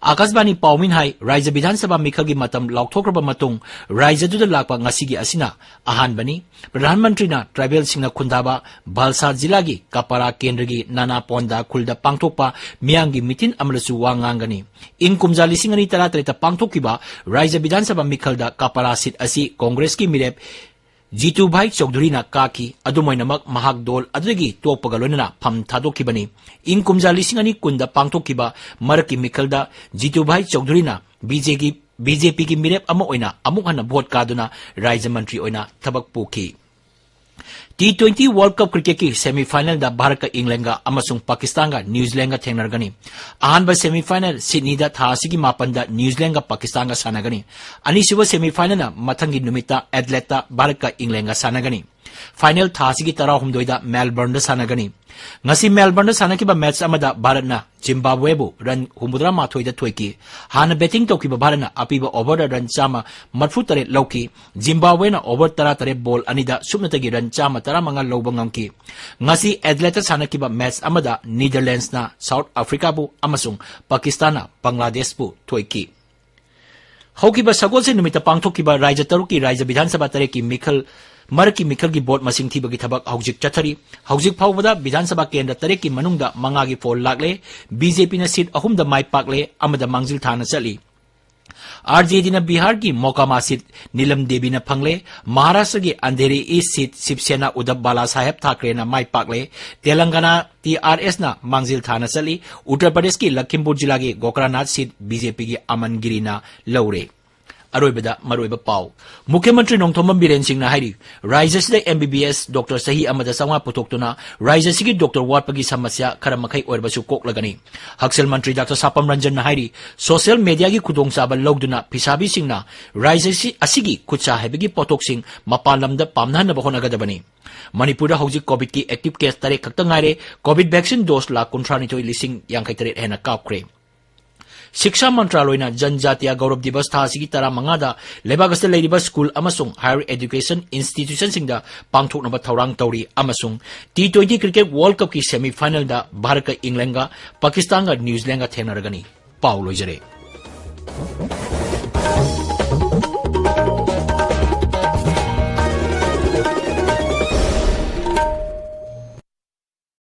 ꯑꯥꯀꯥꯁꯕꯥꯅꯤ ꯄꯥꯎꯃꯤꯅ ꯍꯥꯏ, ꯔꯥꯖ꯭ꯌ ꯕꯤꯙꯥꯟ ꯁꯚꯥ ꯃꯤꯈꯜꯒꯤ ꯃꯇꯝ ꯂꯥꯎꯊꯣꯛꯈ꯭ꯔꯕ ꯃꯇꯨꯡ ꯔꯥꯖ꯭ꯌꯗꯨꯗ ꯂꯥꯛꯄ ꯉꯁꯤꯒꯤ ꯑꯁꯤꯅ ꯑꯍꯥꯟꯕꯅꯤ꯫ ꯄ꯭ꯔꯙꯥꯟ ꯃꯟꯇ꯭ꯔꯤꯅ ꯇ꯭ꯔꯥꯏꯕꯦꯜꯁꯤꯡꯅ ꯈꯨꯟꯗꯥꯕ ꯚꯜꯁꯥꯗ ꯖꯤꯂꯥꯒꯤ ꯀꯄꯥꯔꯥ ꯀꯦꯟꯗ꯭ꯔꯒꯤ ꯅꯥꯅꯥ ꯄꯣꯟꯗꯥ ꯈꯨꯜꯗ ꯄꯥꯡꯊꯣꯛꯄ ꯃꯤꯌꯥꯝꯒꯤ ꯃꯤꯇꯤꯟ ꯑꯃꯗꯁꯨ ꯋꯥ ꯉꯥꯡꯒꯅꯤ꯫ ꯏꯪ ꯀꯨꯝꯖꯥ ꯂꯤꯁꯤꯡ ꯑꯅꯤ ꯇꯔꯥꯇꯔꯦꯠꯇ ꯄꯥꯡꯊꯣꯛꯈꯤꯕ ꯔꯥꯖ꯭ꯌ ꯕꯤꯙꯥꯟ ꯁꯚꯥ ꯃꯤꯈꯜꯗ ꯀꯄꯥꯔꯥ ꯁꯤꯠ ꯑꯁꯤ ꯀꯣꯡꯒ꯭ꯔꯦꯁꯀꯤ ꯃꯤꯔꯦꯞ ꯖꯤꯇꯨꯚꯥꯏ ꯆꯧꯙꯨꯔꯤꯅ ꯀꯥꯈꯤ꯫ ꯑꯗꯨꯝ ꯑꯣꯏꯅꯃꯛ, ꯃꯍꯥꯛ ꯗꯣꯜ ꯑꯗꯨꯗꯒꯤ ꯇꯣꯛꯄꯒ ꯂꯣꯏꯅꯅ ꯐꯝ ꯊꯥꯗꯣꯛꯈꯤꯕꯅꯤ꯫ ꯏꯪ ꯀꯨꯝꯖꯥ ꯂꯤꯁꯤꯡ ꯑꯅꯤ ꯀꯨꯟꯗ ꯄꯥꯡꯊꯣꯛꯈꯤꯕ ꯃꯔꯛꯀꯤ ꯃꯤꯈꯜꯗ ꯖꯤꯇꯨꯚꯥꯏ ꯆꯧꯙꯨꯔꯤꯅ ꯕꯤ ꯖꯦ ꯄꯤꯒꯤ, ꯕꯤ ꯖꯦ ꯄꯤꯒꯤ ꯃꯤꯔꯦꯞ ꯑꯃ ꯑꯣꯏꯅ ꯑꯃꯨꯛ ꯍꯟꯅ ꯚꯣꯠ ꯀꯥꯗꯨꯅ ꯔꯥꯖ꯭ꯌ ꯃꯟꯇ꯭ꯔꯤ ꯑꯣꯏꯅ ꯊꯕꯛ ꯄꯨꯈꯤ꯫ ꯇꯤ ꯇ꯭ꯋꯦꯟꯇꯤ ꯋꯥꯔꯜꯗ ꯀꯞ ꯀ꯭ꯔꯤꯀꯦꯠꯀꯤ ꯁꯦꯃꯤ ꯐꯥꯏꯅꯦꯜꯗ ꯚꯥꯔꯠꯀ ꯏꯪꯂꯦꯟꯒ ꯑꯃꯁꯨꯡ ꯄꯥꯀꯤꯁꯇꯥꯟꯒ ꯅ꯭ꯌꯨꯖꯤꯂꯦꯟꯒ ꯊꯦꯡꯅꯔꯒꯅꯤ꯫ ꯑꯍꯥꯟꯕ ꯁꯦꯃꯤ ꯐꯥꯏꯅꯦꯜ ꯁꯤꯗꯅꯤꯗ ꯊꯥ ꯑꯁꯤꯒꯤ ꯃꯥꯄꯟꯗ ꯅ꯭ꯌꯨꯖꯤꯂꯦꯟꯒ ꯄꯥꯀꯤꯁꯇꯥꯟꯒ ꯁꯥꯟꯅꯒꯅꯤ꯫ ꯑꯅꯤꯁꯨꯕ ꯁꯦꯃꯤ ꯐꯥꯏꯅꯦꯜꯅ ꯃꯊꯪꯒꯤ ꯅꯨꯃꯤꯠꯇ ꯑꯦꯗꯂꯦꯠꯇ ꯚꯥꯔꯠꯀ ꯏꯪꯂꯦꯟꯒ ꯁꯥꯟꯅꯒꯅꯤ꯫ ꯐꯥꯏꯅꯦꯜ ꯊꯥ ꯑꯁꯤꯒꯤ ꯇꯔꯥꯍꯨꯝꯗꯣꯏꯗ ꯃꯦꯜꯕꯔꯟꯗ ꯁꯥꯟꯅꯒꯅꯤ꯫ ꯉꯁꯤ ꯃꯦꯜꯕꯔꯟꯗ ꯁꯥꯟꯅꯈꯤꯕ ꯃꯦꯆ ꯑꯃꯗ ꯚꯥꯔꯠꯅ ꯖꯤꯝꯕꯥꯕ꯭ꯋꯦꯕꯨ ꯔꯟ ꯍꯨꯝꯐꯨꯇꯔꯥ ꯃꯥꯊꯣꯏꯗ ꯊꯣꯏꯈꯤ꯫ ꯍꯥꯟꯅ ꯕꯦꯇꯤꯡ ꯇꯧꯈꯤꯕ ꯚꯥꯔꯠꯅ ꯑꯄꯤꯕ ꯑꯣꯚꯔꯗ ꯔꯟ ꯆꯥꯝꯃ ꯃꯔꯤꯐꯨ ꯇꯔꯦꯠ ꯂꯧꯈꯤ꯫ ꯖꯤꯝꯕꯥꯕ꯭ꯋꯦꯅ ꯑꯣꯚꯔ ꯇꯔꯥꯇꯔꯦꯠ ꯕꯣꯜ ꯑꯅꯤꯗ ꯁꯨꯞꯅꯇꯒꯤ ꯔꯟ ꯆꯥꯝꯃ ꯇꯔꯥꯃꯉꯥ ꯂꯧꯕ ꯉꯝꯈꯤ꯫ ꯉꯁꯤ ꯑꯦꯗꯂꯦꯠꯇ ꯁꯥꯟꯅꯈꯤꯕ ꯃꯦꯆ ꯑꯃꯗ ꯅꯤꯗꯔꯂꯦꯟꯁꯅ ꯁꯥꯎꯠ ꯑꯐ꯭ꯔꯤꯀꯥꯕꯨ ꯑꯃꯁꯨꯡ ꯄꯥꯀꯤꯁꯇꯥꯟꯅ ꯕꯪꯒ꯭ꯂꯥꯗꯦꯁꯄꯨ ꯊꯣꯏꯈꯤ꯫ ꯍꯧꯈꯤꯕ ꯁꯒꯣꯜꯁꯦꯟ ꯅꯨꯃꯤꯠꯇ ꯄꯥꯡꯊꯣꯛꯈꯤꯕ ꯔꯥꯖ꯭ꯌ ꯇꯔꯨꯛꯀꯤ ꯔꯥꯖ꯭ꯌ ꯕꯤꯙꯥꯟ ꯁꯚꯥ ꯇꯔꯦꯠꯀꯤ ꯃꯤꯈꯜ, ꯃꯔꯛꯀꯤ ꯃꯤꯈꯜꯒꯤ ꯚꯣꯠ ꯃꯁꯤꯡ ꯊꯤꯕꯒꯤ ꯊꯕꯛ ꯍꯧꯖꯤꯛ ꯆꯠꯊꯔꯤ꯫ ꯍꯧꯖꯤꯛ ꯐꯥꯎꯕꯗ ꯕꯤꯙꯥꯟ ꯁꯚꯥ ꯀꯦꯟꯗ꯭ꯔ ꯇꯔꯦꯠꯀꯤ ꯃꯅꯨꯡꯗ ꯃꯉꯥꯒꯤ ꯐꯣꯜ ꯂꯥꯛꯂꯦ꯫ ꯕꯤ ꯖꯦ ꯄꯤꯅ ꯁꯤꯠ ꯑꯍꯨꯝꯗ ꯃꯥꯏ ꯄꯥꯛꯂꯦ, ꯑꯃꯗ ꯃꯥꯡꯖꯤꯜ ꯊꯥꯅ ꯆꯠꯂꯤ꯫ ꯑꯥꯔ ꯖꯦ ꯗꯤꯅ ꯕꯤꯍꯥꯔꯒꯤ ꯃꯣꯀꯥꯃꯥ ꯁꯤꯠ ꯅꯤꯂꯝ ꯗꯦꯕꯤꯅ ꯐꯪꯂꯦ꯫ ꯃꯍꯥꯔꯥꯁꯇ꯭ꯔꯒꯤ ꯑꯟꯙꯦꯔꯤ ꯏꯁ ꯁꯤꯠ ꯁꯤꯕ ꯁꯦꯅꯥ ꯎꯗꯕ ꯕꯥꯂꯥ ꯁꯥꯍꯦꯕ ꯊꯥꯀ꯭ꯔꯦꯅ ꯃꯥꯏ ꯄꯥꯛꯂꯦ꯫ ꯇꯦꯂꯪꯒꯥꯅꯥ ꯇꯤ ꯑꯥꯔ ꯑꯦꯁꯅ ꯃꯥꯡꯖꯤꯜ ꯊꯥꯅ ꯆꯠꯂꯤ꯫ ꯎꯠꯇꯔ ꯄ꯭ꯔꯗꯦꯁꯀꯤ ꯂꯈꯤꯝꯄꯨꯔ ꯖꯤꯂꯥꯒꯤ ꯒꯣꯀꯔꯥꯅꯥꯊ ꯁꯤꯠ ꯕꯤ ꯖꯦ ꯄꯤꯒꯤ ꯑꯃꯟ ꯒꯤꯔꯤꯅ ꯂꯧꯔꯦ꯫ ꯑꯔꯣꯏꯕꯗ ꯃꯔꯨꯑꯣꯏꯕ ꯄꯥꯎ꯫ ꯃꯨꯈ꯭ꯌ ꯃꯟꯇ꯭ꯔꯤ ꯅꯣꯡꯊꯣꯝꯕꯝ ꯕꯤꯔꯦꯟ ꯁꯤꯡꯅ ꯍꯥꯏꯔꯤ, ꯔꯥꯖ꯭ꯌ ꯑꯁꯤꯗ M B B S doctor ꯆꯍꯤ ꯑꯃꯗ ꯆꯥꯝꯃꯉꯥ ꯄꯨꯊꯣꯛꯇꯨꯅ ꯔꯥꯖ꯭ꯌ ꯑꯁꯤꯒꯤ doctor ꯋꯥꯠꯄꯒꯤ ꯁꯃꯁ꯭ꯌꯥ ꯈꯔ ꯃꯈꯩ ꯑꯣꯏꯔꯕꯁꯨ ꯀꯣꯛꯂꯒꯅꯤ꯫ ꯍꯛꯁꯦꯜ ꯃꯟꯇ꯭ꯔꯤ ꯗꯥꯛꯇꯔ ꯁꯥꯄꯝ ꯔꯟꯖꯟꯅ ꯍꯥꯏꯔꯤ, social mediaꯒꯤ ꯈꯨꯗꯣꯡꯆꯥꯕ ꯂꯧꯗꯨꯅ ꯐꯤꯁꯥꯕꯤꯁꯤꯡꯅ ꯔꯥꯖ꯭ꯌ ꯑꯁꯤ, ꯑꯁꯤꯒꯤ ꯈꯨꯠꯁꯥ ꯍꯩꯕꯒꯤ ꯄꯣꯠꯊꯣꯛꯁꯤꯡ ꯃꯄꯥꯟ ꯂꯝꯗ ꯄꯥꯝꯅꯍꯟꯅꯕ ꯍꯣꯠꯅꯒꯗꯕꯅꯤ꯫ ꯃꯅꯤꯄꯨꯔꯗ ꯍꯧꯖꯤꯛ COVIDꯀꯤ active case ꯇꯔꯦꯠ ꯈꯛꯇ ꯉꯥꯏꯔꯦ꯫ COVID vaccine dose ꯂꯥꯈ ꯀꯨꯟꯊ꯭ꯔꯥ ꯅꯤꯊꯣꯏ ꯂꯤꯁꯤꯡ ꯌꯥꯡꯈꯩ ꯇꯔꯦꯠ ꯍꯦꯟꯅ ꯀꯥꯞꯈ꯭ꯔꯦ꯫ ꯁꯤꯛꯁꯥ ꯃꯟꯇ꯭ꯔꯥꯂꯣꯏꯅ ꯖꯟꯖꯥꯇꯤꯌꯥ ꯒꯧꯔꯕ ꯗꯤꯕꯁ ꯊꯥ ꯑꯁꯤꯒꯤ ꯇꯔꯥꯃꯉꯥꯗ ꯂꯩꯕꯥꯛ ꯑꯁꯤꯗ ꯂꯩꯔꯤꯕ school ꯑꯃꯁꯨꯡ higher education institutionꯁꯤꯡꯗ ꯄꯥꯡꯊꯣꯛꯅꯕ ꯊꯧꯔꯥꯡ ꯇꯧꯔꯤ ꯑꯃꯁꯨꯡ T twenty cricket World Cupꯀꯤ semifinalꯗ ꯚꯥꯔꯠꯀ ꯏꯪꯂꯦꯟꯒ, ꯄꯥꯀꯤꯁꯇꯥꯟꯒ ꯅ꯭ꯌꯨꯖꯤꯂꯦꯟꯒ ꯊꯦꯡꯅꯔꯒꯅꯤ꯫ ꯄꯥꯎ ꯂꯣꯏꯖꯔꯦ꯫